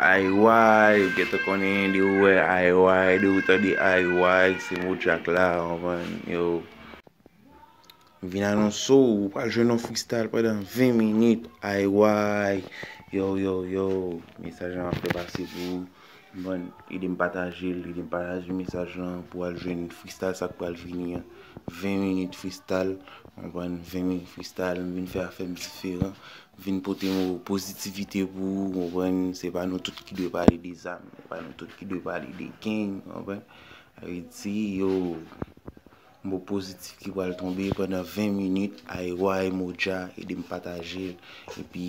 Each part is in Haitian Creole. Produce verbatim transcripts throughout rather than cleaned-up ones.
Ay way, ou gentan konnen de ou wè ay way, de ou tande ay way, se Mojack la, w konprann, yo. M vin anonse w, ou pral jwenn yon freestyle pandan ven minit, ay way, yo, yo, yo, mesaj lan ap fè pase pou ou, w konprann, ede m pataje l, ede m pataje mesaj lan pou al jwenn freestyle sa k pral vini an, ven minit freestyle, w konprann, ven minit freestyle, m vin fè afè m diferan. Vin pote mo pozitivite pou ou, w konprann? Se pa nou tout ki dwe pale de zam, se pa nou tout ki dwe pale de gang, w konprann? Sa vle di, yo, mo pozitif ki pral tonbe pandan ven minit, ay way Moja, ede m pataje l, epi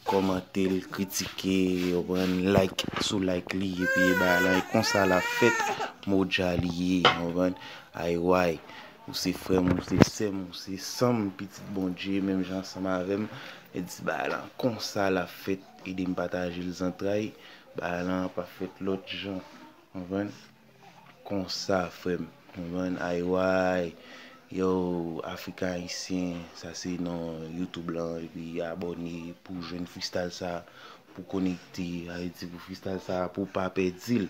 kòmante l, kritike, w konprann? Like, sou like li, epi bagay lan, e konsa l ap fèt, Moja li ye, w konprann? Ay way. Ou se frè m, ou se sè m, ou se san m, pitit Bondye, menm jan ansanm avè m. E di bagay lan konsa l ap fèt, ede m pataje l zantray. Bagay lan pa fèt lòt jan, konprann? Konsa, frè m, konprann? Ay way, yo, Afrikan Ayisyen, sa se non YouTube lan, epi abòne pou jwenn freestyle sa, pou konekte, sa vle di pou freestyle sa, pou pa pèdi l.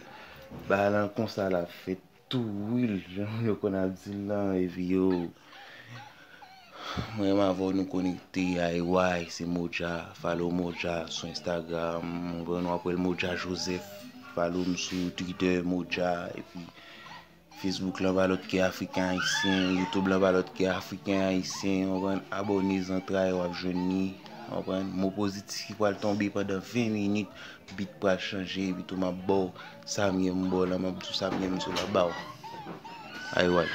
Bagay lan konsa l ap fèt. Tou real, jan moun yo konn ap di l lan, epi yo, mwen menm avè w nou konekte, ay way, se Moja, follow Moja sou Instagram, ou konprann, w ap wè l Moja Joseph, follow m sou Twitter, Moja, epi Facebook lan pa lòt ke Afriken Ayisyen, YouTube lan pa lòt ke Afriken Ayisyen, w konprann, abòne zantray, w ap jwenn li, w konprann, mo pozitif ki pral tonbe pandan ven minit, beat pral chanje, epi tou m ap ba w sa m ye m ba w la, m ap di w sa m ye m di w la ba w. Ay way.